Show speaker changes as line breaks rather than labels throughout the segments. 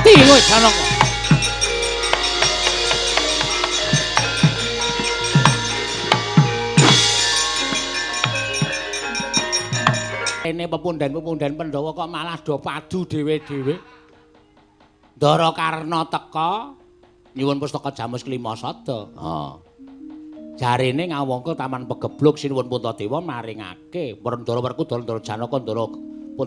Mati kowe Janaka. Ini pepunden-pepunden Pandhawa kok malah do padu dhewe-dhewe. Ndara Karna teka nyuwun pustaka Jamus Klima Sada. Ha. Jarene ngawangka Taman Pegebluk Sinuwun Puntadewa maringake Ndara Werkudara, Ndara Janaka, Ndara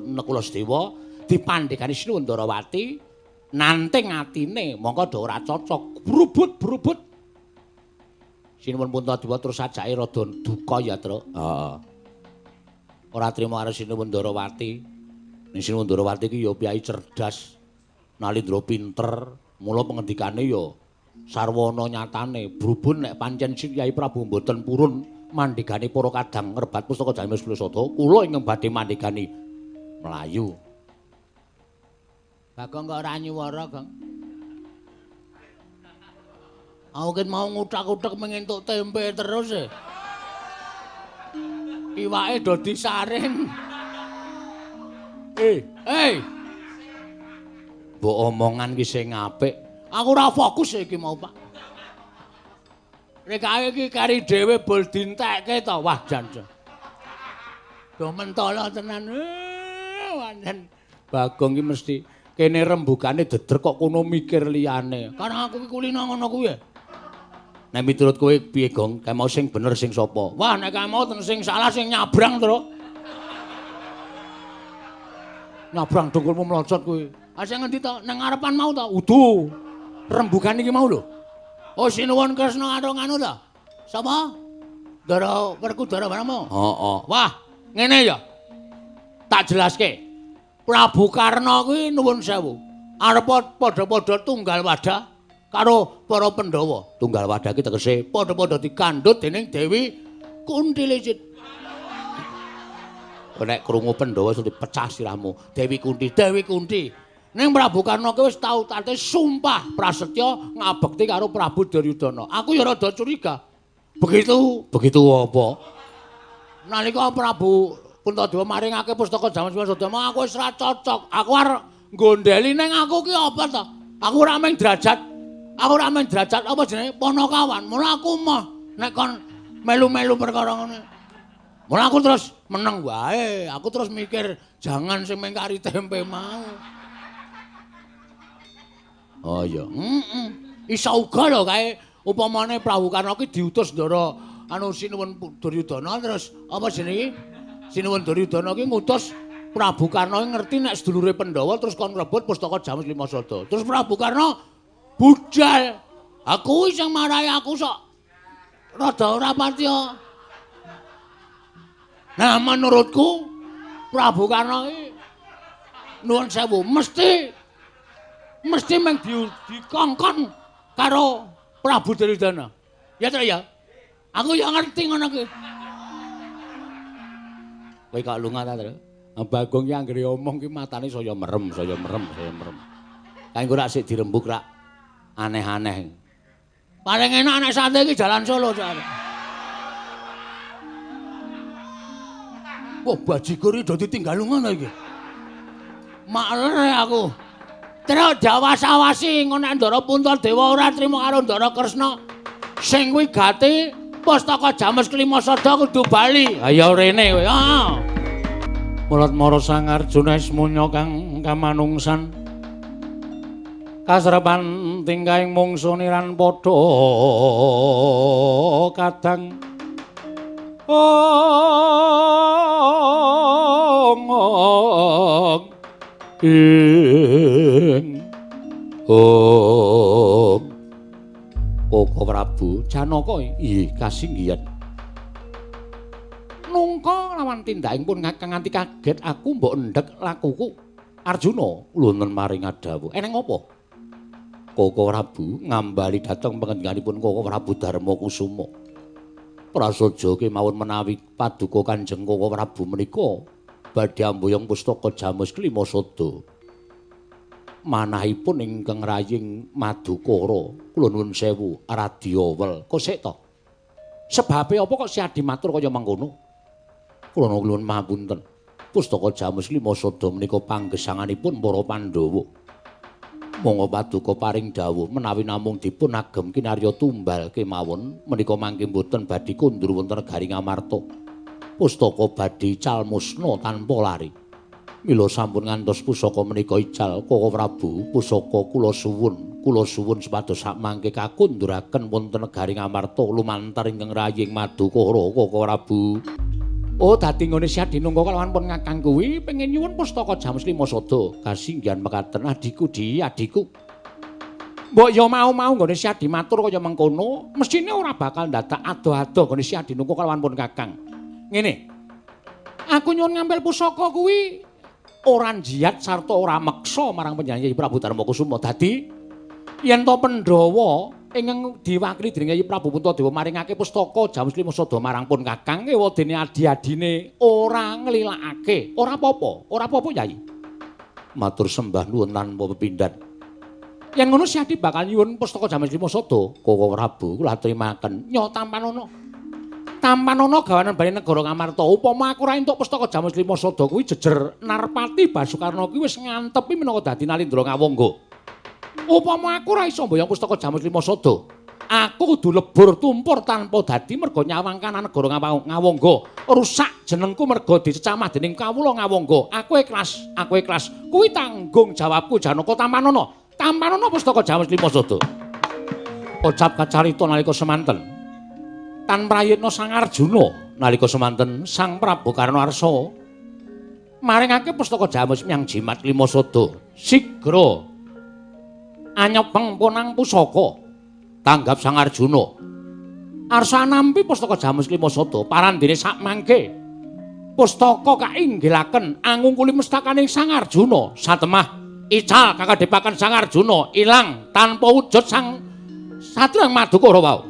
Nakula Sadewa dipandhegani Sinuwun Ndarawati nanting atine mongko do ora cocok brubut-brubut. Sinuwun Puntadewa terus ajake rada duka ya, Truk. Heeh. Ora trima karo Sinuwun Ndarawati. Ning Sinuwun Ndarawati ki ya piyai cerdas, nalindra pinter, mula pengendikane ya sarwana nyatane. Brubun nek pancen Kyai Prabu mboten purun mandhegani para kadang ngrebat pustaka Jamus Klima Sada, kula ingkang badhe mandhegani mlayu. Bagong kok ora nyuwara, Gong? Aku ket mau nguthak-uthek mengentuk tempe terus e. Iwake do disaring. Eh. Mbok omongan ki sing apik. Aku ora fokus iki mau, Pak. Rekake iki kari dhewe bol dintekke to. Wah, jan. Do mentolo tenan. Wanen. Bagong ki mesti kene rembugane deder kok kono mikir liyane. Karena aku ki kulino ngono kuwi. Nek miturut kowe piye, Gong? Kae mau sing bener sing sapa? Wah, nek kae mau sing salah sing nyabrang, Truk. Nyabrang dengkulmu mlocot kuwi. Ah sing ngendi to? Nang ngarepan mau to? Udu. Rembugan iki mau lho. Oh, Sinuwun Kresna karo nganu to? Sapa? Ndara Werkudara barang mau? Heeh. Wah, ngene ya. Tak jelaske. Prabu Karna kuwi nuwun sewu. Arep padha-padha tunggal wadah karo para Pandhawa. Tunggal wadah iki tegese padha-padha dikandhut dening Dewi Kunti Licit. Nek krungu Pandhawa iso dipecah sirahmu. Dewi Kunti, Dewi Kunti. Ning Prabu Karna ki wis tau tate sumpah prasetya ngabekti karo Prabu Duryudana. Aku ya rada curiga. Begitu, begitu apa? Nalika Prabu Puntadewa maringake pustaka Jamus Klima Sada, aku wis ora cocok. Aku arep nggondheli ning aku ki apa to? Aku ora mung derajat. Aku ora mung derajat apa jenenge Panakawan. Mula aku mah nek kon melu-melu perkara ngono. Mula aku terus meneng wae. Aku terus mikir jangan sing mengkari tempe mau. Oh iya. Heeh. Iso uga lho kae upamane Prabu Karna ki diutus Ndara anu Sinuwun Duryudana terus apa jenenge? Sinuwun Duryudana ki ngutus Prabu Karna ngerti nek sedulure Pandhawa terus kon ngrebut pustaka Jamus Klima Sada. Terus Prabu Karna budal. Aku sing marai aku sok rada ora patiya. Nah menurutku Prabu Karna iki nuwun sewu mesti meng dikongkon karo Prabu Duryudana. Ya to ya. Aku ya ngerti ngono kuwi. Kowe kok lunga ta, Tru? Bagong ki anggere omong ki matane saya merem, saya merem, saya merem. Kae engko rak sik dirembug rak aneh-aneh. Paling enak nek sate iki jalan Solo soalnya. Wah, bajigur iki do ditinggal ngono iki. Makler aku. Terus diawas-awasi ngono nek Ndara Puntadewa ora trima karo Ndara Kresna. Sing kuwi gati pustaka Jamus Klima Sada kudu bali. Ha ya rene kowe. Heeh.
Mulat mara Sang Arjuna ismunya kang kamanungsan. Kasrepan tingkahing mungsu niran padha kadang. Ong ong ing ong. Koko Prabu Janaka ih kasinggihan. Nungka lawan tindaking pun nganti kaget aku mbok endhek lakuku. Arjuna lunen maring dawuh. Eneng apa? Koko Prabu ngambali dhateng pangendhikanipun Koko Prabu Darma Kusuma. Prasaja kemawon menawi paduka Kanjeng Koko Prabu menika badhe amboyong pustaka Jamus Klima Sada. Manahipun ingkang raying Madukara, kula nuwun sewu Radyawel. Kok sik to? Sebabe apa kok Siadi matur kaya mangkono? Kula nuwun mapunten. Pustaka Jamus Klima Sada menika panggesanganipun para Pandhawa. Monggo paduka paring dawuh menawi namung dipun agem kinarya tumbal kemawon menika mangke mboten badhe kundur wonten negari Ngamarta. Pustaka badhe ical musna tanpa lari. Mila sampun ngantos pusaka menika ical Koko Prabu, pusaka kula suwun supados sakmangke kakunduraken wonten negari Ngamarta lumantar ingkang raying Madukara Koko Prabu. Oh dadi nggone Syadinungga kalawan pun Kakang kuwi pengin nyuwun pustaka Jamus Lima Sada. Kasinggihan mekaten adhiku di adhiku. Mbok ya mau-mau nggone Syadi matur kaya mengkono, mesthine ora bakal dadak ado-ado nggone Syadinungga kalawan pun Kakang. Ngene. Aku nyuwun ngampil pusaka kuwi ora njiat sarta ora meksa marang panjenengan Kyai Prabu Darmakusuma. Dadi yen to Pandhawa ingkang diwakili dening Kyai Prabu Puntadewa maringake pustaka Jamus Lima Sada marang pun Kakang ewadene adi-adine ora nglilakake. Ora apa-apa, ora apa-apa Kyai. Matur sembah nuwun tanpa pepindhan. Yen ngono Syadi bakal nyuwun pustaka Jamus Lima Sada. Koko Prabu kula atrimaken. Nyo tampanono. Tampanono gawanan bali negara Ngamarta. Upama aku ora entuk pustaka Jamus Lima Sada kuwi jejer Narpati Basukarna kuwi wis ngantepi minangka dadi Nalindra Ngawangga. Upama aku ora iso mboyong pustaka Jamus Lima Sada, aku kudu lebur tumpur tanpa dadi merga nyawang kanan negara Ngawangga. Rusak jenengku merga dicecamah dening kawula Ngawangga. Aku ikhlas, aku ikhlas. Kuwi tanggung jawabku Janaka. Tampanono. Tampanono pustaka Jamus Lima Sada. Ucap kacarita nalika semanten. Tan prayitna Sang Arjuna nalika semanten Sang Prabu Karna Arsa maringake pustaka Jamus menyang Jimat Lima Sada. Sigra anyepeng punang pusaka tanggap Sang Arjuna. Arsa nampi pustaka Jamus Lima Sada parandene sakmangke pustaka kainggilaken angungkuli mestakane Sang Arjuna. Satemah ical kakadhepaken Sang Arjuna ilang tanpa wujud Sang Satrang Madukara wau.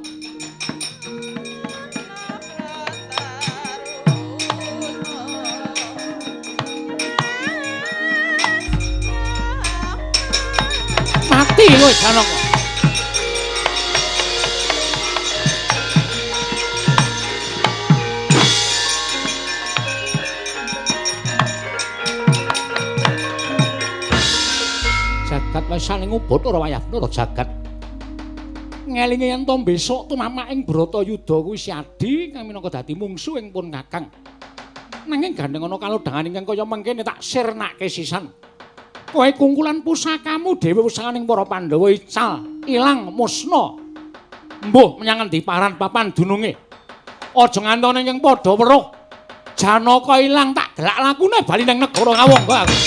Mati kowe Janaka. Jagat wis saling ngubut ora wayah ora jagat. Ngelinge yen to besok tumamak ing Bratayuda kuwi Syadi kang minangka dadi mungsuh ing pun Kakang. Nanging gandeng ana kalodhangan ingkang kaya mengkene tak sirnake sisan. Kowe kungkulan pusakamu dhewe pusakaning para Pandhawa ical, ilang, musna. Mbuh menyang endi paran papan dununge. Aja ngantone ingkang padha weruh. Janaka ilang tak gelak lakune bali nang negara Ngawangga aku.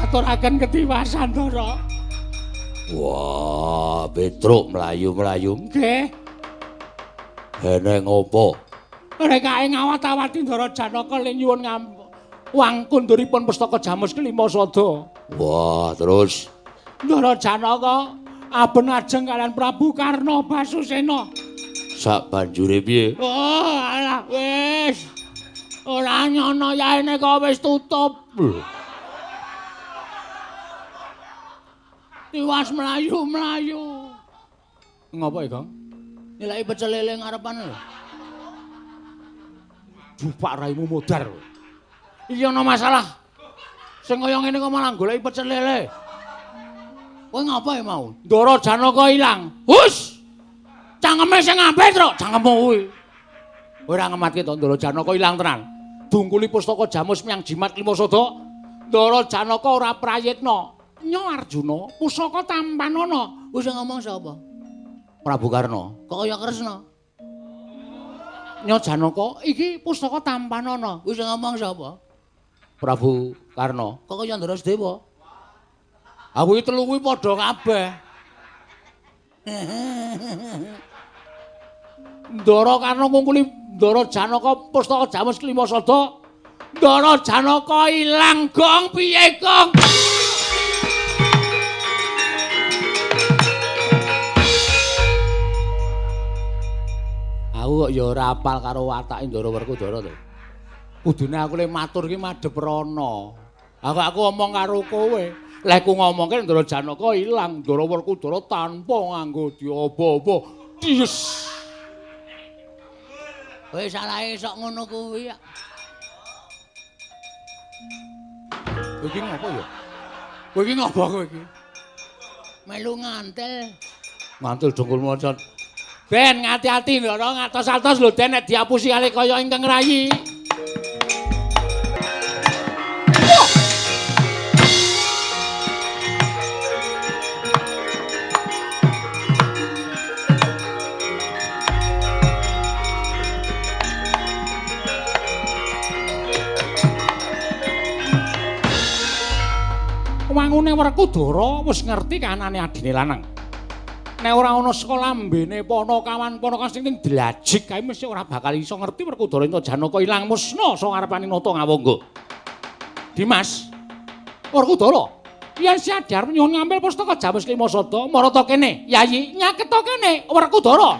Ngaturaken ketiwasan, Ndara. Wah, Petruk mlayu-mlayu. Nggih. Eneng opo? Rekake ngawat-awati Ndara Janaka le nyuwun wang kunduripun pustaka Jamus Kelima Sada. Wah, terus Ndara Janaka aben ajeng kalian Prabu Karna Basusena. Sak banjure piye? Oh, alah wis. Ora nyono yaene kok wis tutup. Tiwas mlayu-mlayu. Ngopo iki, Kang? Nyelaki pecel lele ngarepan lho. Jupak raimu modar. Iki ana masalah. Sing kaya ngene kok malah goleki pecel lele. Kowe ngapa ya mau? Ndara Janaka ilang. Hus! Cangkeme sing ngambet, Truk. Cangkemmu kuwi. Ora ngematke to Ndara Janaka ilang tenan. Dungkuli pustaka Jamus menyang Jimat Lima Sada. Ndara Janaka ora prayitna. Nyo Arjuna, pusaka tampanana. Wis ngomong sapa? Prabu Karna. Kok kaya Kresna? Nyo Janaka, iki pustaka tampanana. Wis ngomong sapa? Prabu Karna. Kok kaya Ndara Sedewa? Aku iki telu kuwi padha kabeh. Ndara Karna ngungkuli Ndara Janaka pustaka Jamus Kelima Sada. Ndara Janaka ilang, Gong. Piye, Gong? Aku kok ya ora apal karo watake Ndara Werkudara to. Kudune aku le matur ki madhep rono. Aku omong karo kowe. Lek ku ngomongke Ndara Janaka ilang, Ndara Werkudara tanpa nganggo diobo-obo. Dies. Kowe salahe sok ngono kuwi ya.
Kowe iki ngopo ya? Kowe iki ngopo kowe iki? Melu ngantel. Ngantel dengkul mocot. Ben ngati-ati lho, ngatos-atos lho Den nek diapusi kali kaya ingkang rayi. Wangune Werkudara wis ngerti kahanane adine lanang. Nek ora ana saka lambene panakawan panaka sing ning dlajik kae mesti ora bakal iso ngerti Werkudara ento Janaka ilang musna saka ngarepane nata ngawangga. Dimas, Werkudara, yen siadar nyuwun ngambil pustaka Jamus Lima Sada marata kene, Yayi nyaketa kene Werkudara.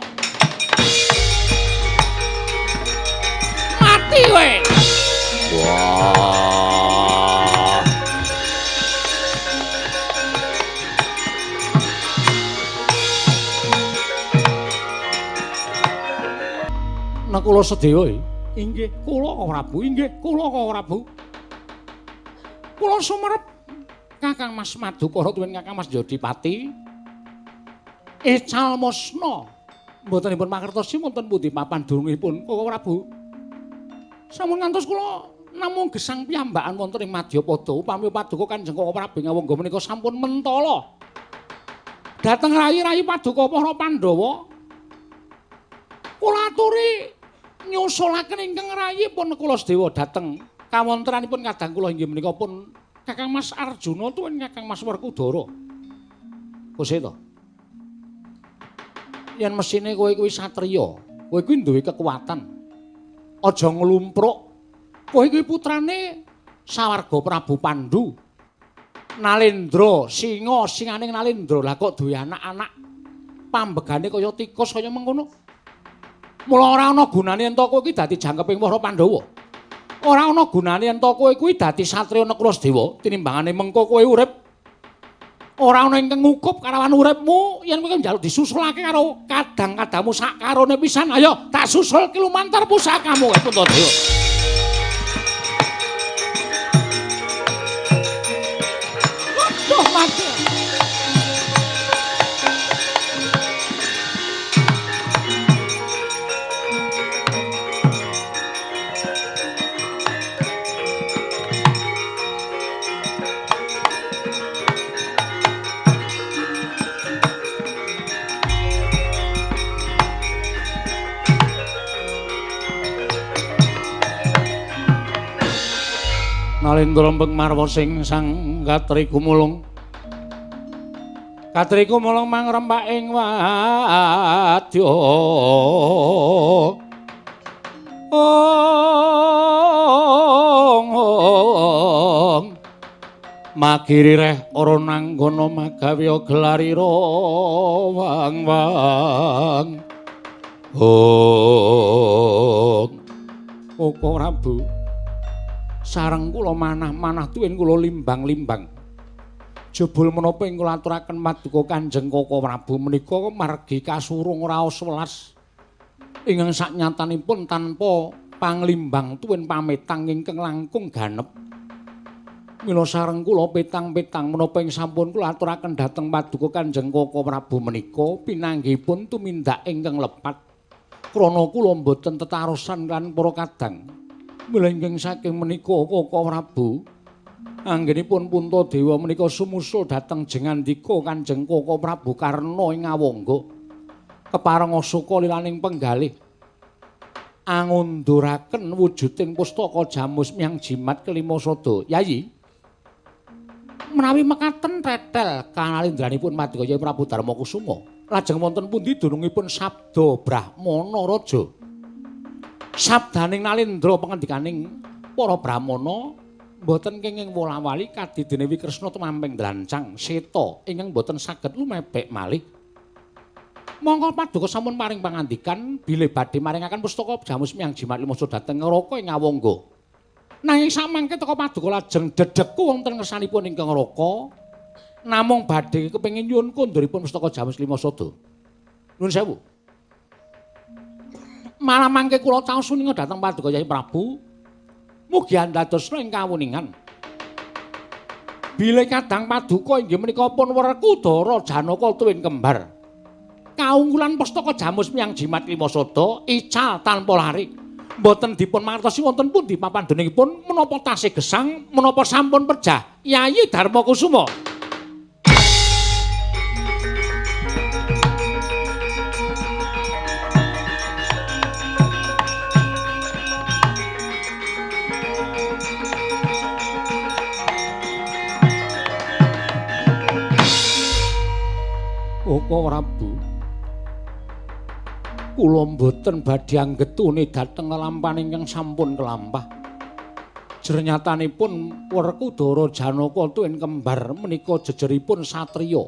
Mati kowe. Wah. Nakula Sadewa inggih kula Prabu, inggih kula Prabu. Kula sumerep Kakang Mas Madukara tuwin Kakang Mas Jodipati. Ical musna mbotenipun mangertosi wonten pundi papan dunungipun Kaka Prabu. Sampun ngantos kula namung gesang piyambakan wonten ing Madyapada upami paduka Kanjeng Kaka Prabu Ngawangga menika sampun mentala. Dhateng rayi-rayi paduka para Pandhawa kula aturi nyusulaken ingkang rayi pun kula sedewa dhateng kawontenanipun kadang kula inggih menika pun Kakang Mas Arjuna tuwin Kakang Mas Werkudara. Kuseta. Yen mesine kowe kuwi satriya, kowe kuwi duwe kekuatan. Aja nglumpruk. Kowe kuwi putrane sawarga Prabu Pandu. Nalendra, singa singane Nalendra. Lah kok duwe anak-anak pambegane kaya tikus kaya mengkono. Mula ora ana gunane yen kowe iki dadi jangkeping para Pandhawa. Ora ana gunane yen kowe kuwi dadi satriya Nakula Sedewa, tinimbangane mengko kowe urip ora ana ingkang ngukup karawan uripmu yen kowe njaluk disusulake karo kadang-kadangmu sak karone pisan. Ayo tak susul ki lumantar pusakamu kae Puntadewa. Waduh mati. Nalendra mbeng marwa sing sang katri gumulung. Katri gumulung mangrempak ing wadya. Ong ong. Magiri reh ora nanggono magawe gelarira wang wang. Ong. Koko Prabu. Sareng kula manah-manah tuwin kula limbang-limbang. Jebul menapa ing kula aturaken paduka Kanjeng Kaka Prabu menika margi kasurung raos welas ingkang saknyatanipun tanpa panglimbang tuwin pametang ingkang langkung ganep. Mila sareng kula petang-petang menapa ing sampun kula aturaken dhateng paduka Kanjeng Kaka Prabu menika pinanggihipun tumindak ingkang lepat. Krana kula mboten tetarosan lan para kadang. Mila ingkang saking menika Kaka Prabu anggenipun Puntadewa menika sumusul dhateng jengandika Kanjeng Kaka Prabu Karna ing Ngawangga kepareng suka lilaning penggalih angunduraken wujuding pustaka Jamus Miang Jimat kelima sada. Yayi menawi mekaten tetel kanalindranipun paduka Kyai Prabu Darma Kusuma lajeng wonten pundi dunungipun sabda Brahmana Raja. Sabdaning Nalendra pangendikaning para brahmana mboten kenging wola-wali kadidene Wikresna tumamping drancang seta ingkang mboten saged lumebek malih. Mongko paduka sampun paring pangandikan bilih badhe maringaken pustaka Jamus Miang Jimat Lima Sada dhateng Neraka ing Ngawangga. Nanging samangke teka paduka lajeng dedheku wonten ngersanipun ingkang neraka namung badhe kepengin nyuwun konduripun pustaka Jamus Lima Sada. Nuwun sewu. Malah mangke kula caos suninga dhateng paduka Kyai Prabu mugi andadosna ing kawuningan. Bilih kadang paduka inggih menika pun Werkudara Janaka tuwin kembar. Kaunggulan pustaka Jamus Miang Jimat Klimasada ical tanpa lari. Mboten dipun mangertosi wonten pundi papanggennipun menapa tasih gesang menapa sampun pejah Yayi Darmakusuma. Koko Prabu, kula mboten badhe anggetune dhateng lelampahan ingkang sampun kelampah. Jernyatanipun Werkudara Janaka tuwin kembar menika jejeripun satriya.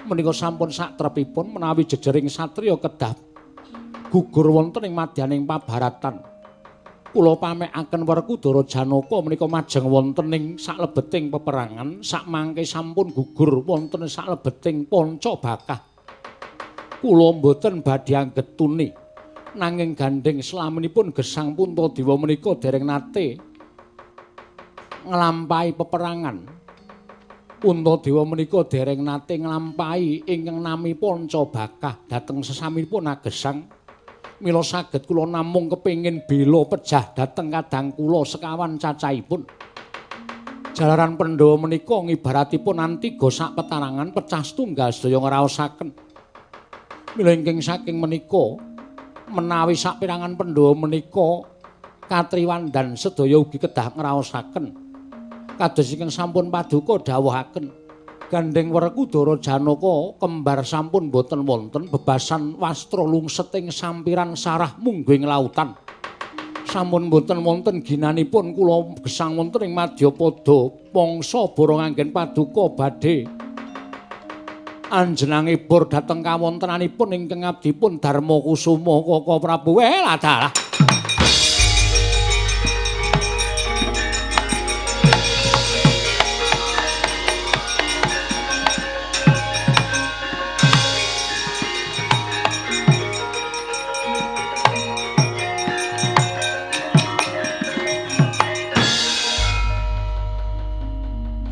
Menika sampun satrepipun menawi jejering satriya kedah gugur wonten ing madyaning pabaratan. Kula pamekaken Werkudara Janaka menika majeng wonten ing saklebeting peperangan sakmangke sampun gugur wonten saklebeting panca bakah. Kula mboten badhe anggetune nanging gandheng slaminipun gesang Puntadewa menika dereng nate nglampahi peperangan. Puntadewa menika dereng nate nglampahi ingkang nami panca bakah dhateng sesamipun agesang. Mila saged kula namung kepengin bela pejah dhateng kadang kula sekawan cacahipun. Jalaran Pandhawa menika ngibaratipun antiga sak petarangan pecah setunggal sedaya ngraosaken. Mila ingkang saking menika menawi saperangan Pandhawa menika katriwandan sedaya ugi kedah ngraosaken. Kados ingkang sampun paduka dawuhaken. Gandheng Werkudara Janaka kembar sampun boten wonten bebasan wastra lungseting sampiran sarah mungguing lautan. Sampun boten wonten ginanipun kula gesang wonten ing madyapada pangsa borong anggen paduka badhe anjenangipun dhateng kawontenanipun ingkang abdipun Darmakusuma Koko Prabu. Dalah.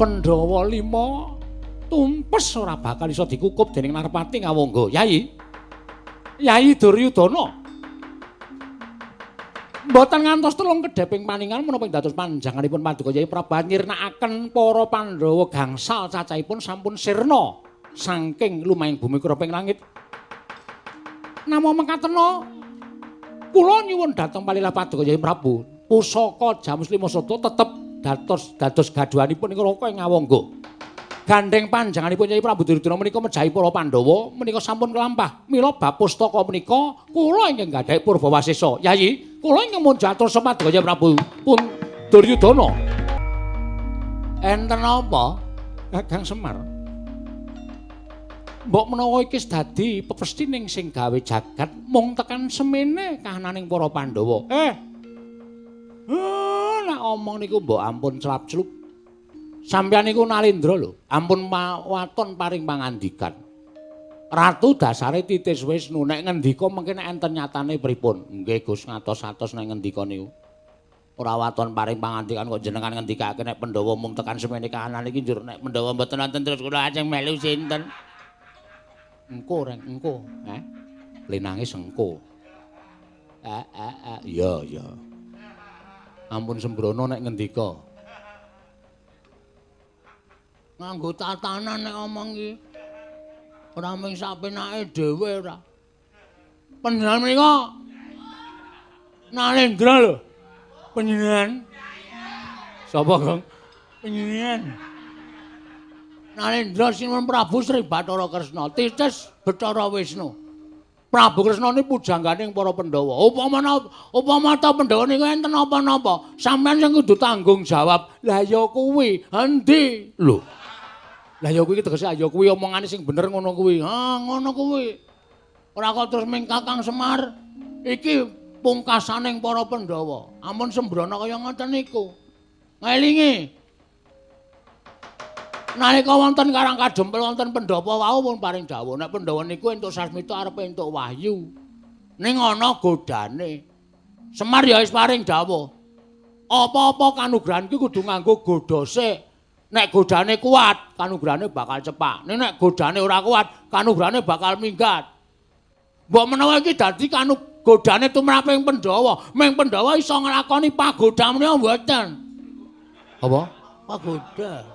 Pandhawa 5 tumpes ora bakal iso dikukup dening Narpati Ngawangga. Yayi. Yayi Duryudana. Mboten ngantos telung kedheping paningan menapa ing dados panjanganipun paduka Yayi Prabu nyirnakaken para Pandhawa gangsal cacahipun sampun sirna saking lumahing bumi kureping langit. Namung mekatena kula nyuwun dhateng palilah paduka Yayi Prabu, pusaka Jamus Limasada tetep dados gaduhanipun ing Raka ing Ngawangga. Gandheng panjenenganipun Kyai Prabu Duryudana menika mejahi para Pandhawa menika sampun kelampah. Mila bab pustaka menika kula ingkang gadhahi Purbawasesa. Yayi, kula ingkang munjatur paduka Kyai Prabu pun Duryudana. Enten apa? Kakang Semar. Mbok menawa iki dadi pepestining sing gawe jagat mung tekan semene kahananing para Pandhawa. Nek omong niku mbok ampun celap-celup. Sampeyan niku Nalendra lho, ampun waton paring pangandikan. Ratu dasare titis Wisnu nek ngendika mengke nek enten nyatane pripun? Nggih Gus, ngatos-atos nek ngendika niku. Ora waton paring pangandikan kok jenengan ngendikake nek Pandhawa mung tekan semene kahanan iki njur nek Pandhawa mboten wonten terus kula ajeng melu sinten? Engko reng engko, Le nangis engko. Iya iya. Ampun sembrono nek ngendika. Nganggo tatanan nek omong iki. Ora mung sapenake dhewe ora. Panjenengan menika Nalendra lho. Panjenengan. Sapa, Gong? Panjenengan. Nalendra Sinuwun Prabu Sri Bathara Kresna, titis Bathara Wisnu. Prabu Kresna niku pujangganing para Pandhawa. Upama ta Pandhawa niku enten napa-napa, sampeyan sing kudu tanggung jawab. Lah ya kuwi, endi? Lho. Lah ya kuwi tegese ya kuwi omongane sing bener ngono kuwi. Ha, ngono kuwi. Ora kok terus ming Kakang Semar. Iki pungkasaning para Pandhawa. Ampun sembrono kaya ngoten niku. Ngelingi. Nalika wonten Karang Kadempel wonten pendhapa wau pun paring dawuh nek Pandhawa niku entuk sasmita arep entuk wahyu. Ning ana godane. Semar ya wis paring dawuh. Apa-apa kanugrahan ki kudu nganggo godha sik. Nek godane kuat, kanugrahane bakal cepak. Nek godane ora kuat, kanugrahane bakal minggat. Mbok menawa iki dadi godane tumraping Pandhawa, ming Pandhawa iso nglakoni pagoda menika mboten. Apa? Pagoda.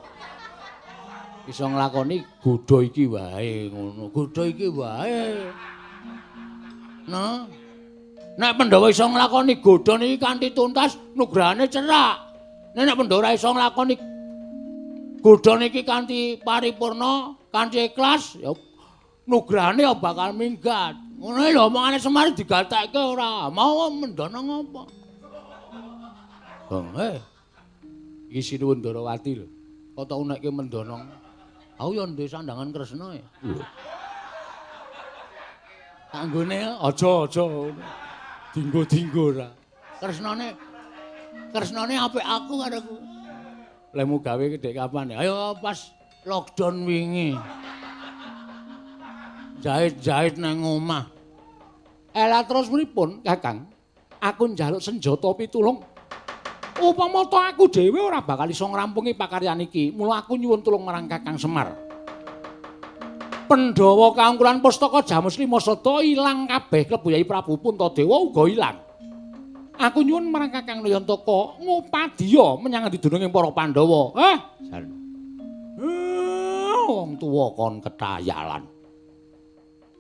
Iso nglakoni godha iki wae ngono. Godha iki wae. Nah. Nek Pandhawa iso nglakoni godha niki kanthi tuntas, nugrahane cerak. Nek Pandhawa ora iso nglakoni godha niki kanthi paripurna, kanthi ikhlas, ya nugrahane ya bakal minggat. Ngono lho omongane Semar digatekke ora mau mendana ngopo. Bang, iki Sinuwun Ndarawati lho. Kok tau nekke mendana. Aku ya ndek sandangan Kresna ya. Anggone aja-aja dinggo-dinggo ora. Kresnane apik aku karo ku. Lemu gawe gedhe kapan ya? Ayo pas lockdown wingi. Jahit-jahit nang omah. Ela terus pripun, Kakang? Aku njaluk senjata pitulung. Upama to aku dhewe ora bakal iso ngrampungi pakaryan iki, mula aku nyuwun tulung marang Kakang Semar. Pandhawa kaungkulan pustaka Jamus Lima Sada ilang kabeh, klebu Yai Prabu Puntadewa uga ilang. Aku nyuwun marang Kakang Nayantaka ngupadiya menyang endi dununge para Pandhawa. Jan. Wong tuwa kon ketayalan.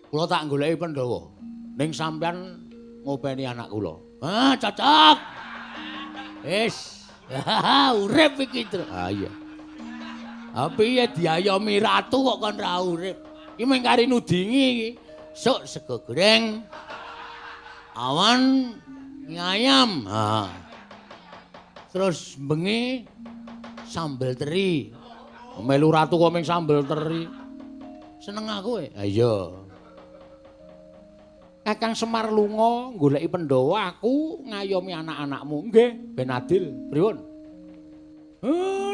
Kula tak goleki Pandhawa. Ning sampean ngopeni anak kula. Ah, cocok. Wis. Urip iki, Tru. Ah iya. Ha piye diayomi ratu kok kon ra urip? Iki mung kari nudingi iki. Sok sego goreng. Awan mie ayam. Ha. Terus bengi sambel teri. Melu ratu kok mung sambel teri. Seneng aku e. Ha iya. Kakang Semar lunga goleki Pandhawa, aku ngayomi anak-anakmu. Nggih, ben adil. Pripun?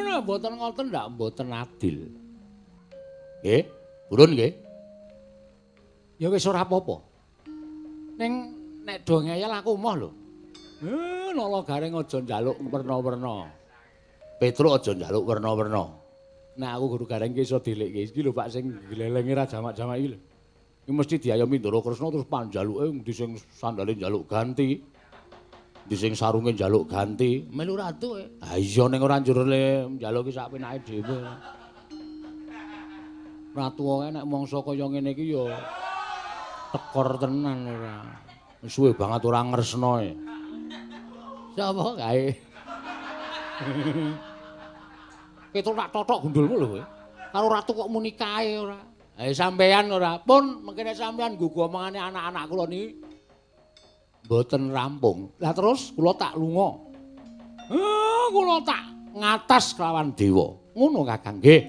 Nek mboten ngoten ndak mboten adil. Nggih, purun nggih. Ya wis ora apa-apa. Ning nek do ngeyel aku emoh lho. Nala Gareng aja njaluk werna-werna. Petruk aja njaluk werna-werna. Nek aku guru Gareng ki iso dilikke. Iki lho Pak sing glelenge ra jamak-jamak iki lho. Iki mesti diayomi Ndara Kresna terus panjaluke endi sing sandale njaluk ganti. Endi sing sarunge njaluk ganti. Melu ratu e. Ha iya ning ora njur le njaluki sak penake dhewe. Ratu wae nek mangsa kaya ngene iki ya tekor tenan ora. Suwe banget ora ngresna e. Sapa kae? Ketok tak totok gundulmu lho kowe. Karo ratu kok muni kae ora. Sampeyan ora pun mengkene sampeyan nggugu omongane anak-anak kula niki mboten rampung. Lah terus kula tak lunga. Kula tak ngatas kelawan dewa. Ngono Kakang nggih.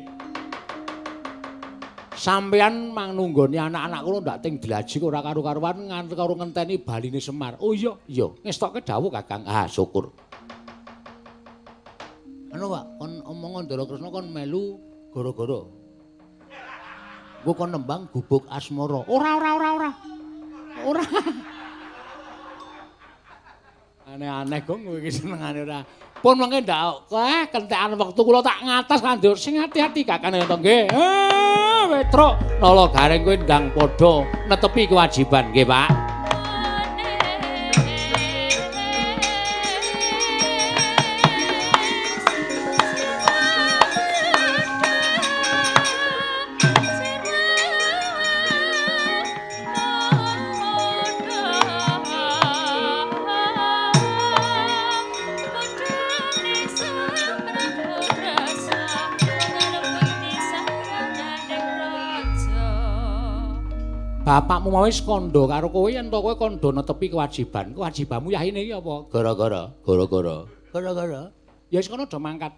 Sampeyan mangnunggoni anak-anak kula ndak ting dlaji ora karu-karuan nganti karo ngenteni baline Semar. Oh iya, iya. Ngestokke dawuh Kakang. Ah, syukur. Anu Pak, kon omong Ndara Kresna kon melu gara-gara. Engko kon nembang gubuk asmara. Ora ora ora ora. Ora. Aneh-aneh gong kowe iki senengane ora. Pun mengke ndak kentekan wektu kula tak ngatas landur sing ati-ati Kakang to nggih. Petruk Nala Gareng kowe ndang padha netepi kewajiban nggih, Pak. Bapakmu mau wis kandha karo kowe yen to kowe kandha netepi kewajiban. Kewajibanmu yahine iki apa? Gara-gara, gara-gara. Gara-gara. Ya wis kono do mangkat.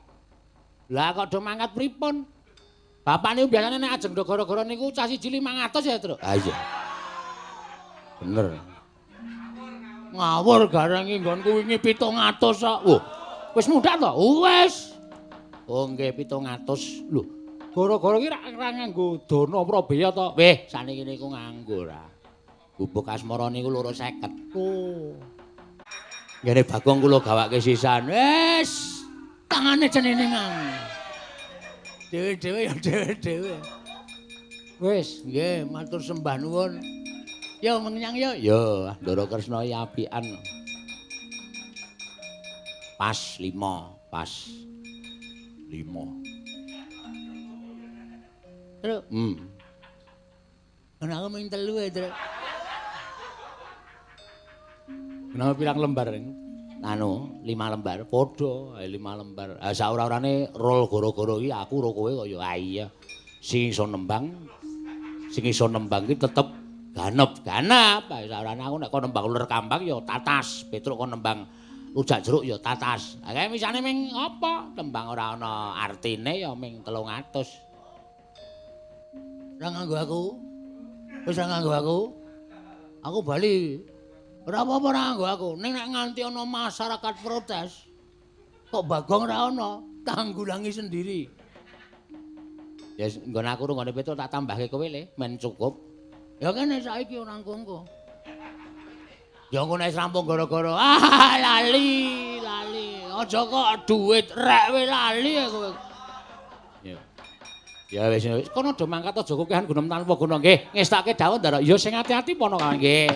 Lah kok do mangkat pripun? Bapak niku biasane nek ajeng do gara-gara niku cah siji 500 ya, Truk. Ha iya. Bener. Ngawur gareng iki nggonku wingi 700 kok. Wah, wis mundhak to? Wis. Oh nggih 700. Lho, gara-gara iki ra nganggo dana prabeya to? Weh, saniki niku nganggo ra. Gubuk asmara niku 250. Oh. Ngene Bagong kula gawake sisan. Wis, tangane ceniningan. Dhewe-dhewe ya dhewe-dhewe. Wis, nggih, matur sembah nuwun. Yo menyang yo. Yo, Ndara Kresna iki apian. Pas 5, pas 5. Truk.
Ana aku ming 3 e, Truk.
Kenapa pirang lembar? Anu, 5 lembar, padha, 5 lembar. Ha saora-orane rol goro-goro iki aku ro kowe kok ya iya. Sing iso nembang, sing iso nembang iki tetep ganep-ganep. Saorane aku nek kon nembang uler kambang ya tatas, Petruk kon nembang rujak jeruk ya tatas. Ha kae misane ming apa? Tembang ora ana artine ya ming 300.
Ora nganggo aku. Wis ora nganggo aku. Aku bali. Ora apa-apa ora nganggo aku. Ning nek nganti ana masyarakat protes, kok Bagong ora ana, tanggulangi sendiri.
Ya nggon aku nggone Petruk tak tambahke kowe le, men cukup.
Ya kene saiki ora engko-engko.
Ya engko nek rampung gara-gara ah lali, lali. Aja kok duit rek we lali kowe. Ya. Ya wis kono do mangkat aja kokehan gunem tanpa guna nggih. Ngestake dawuh Ndara. Ya sing ati-ati pono kawan nggih.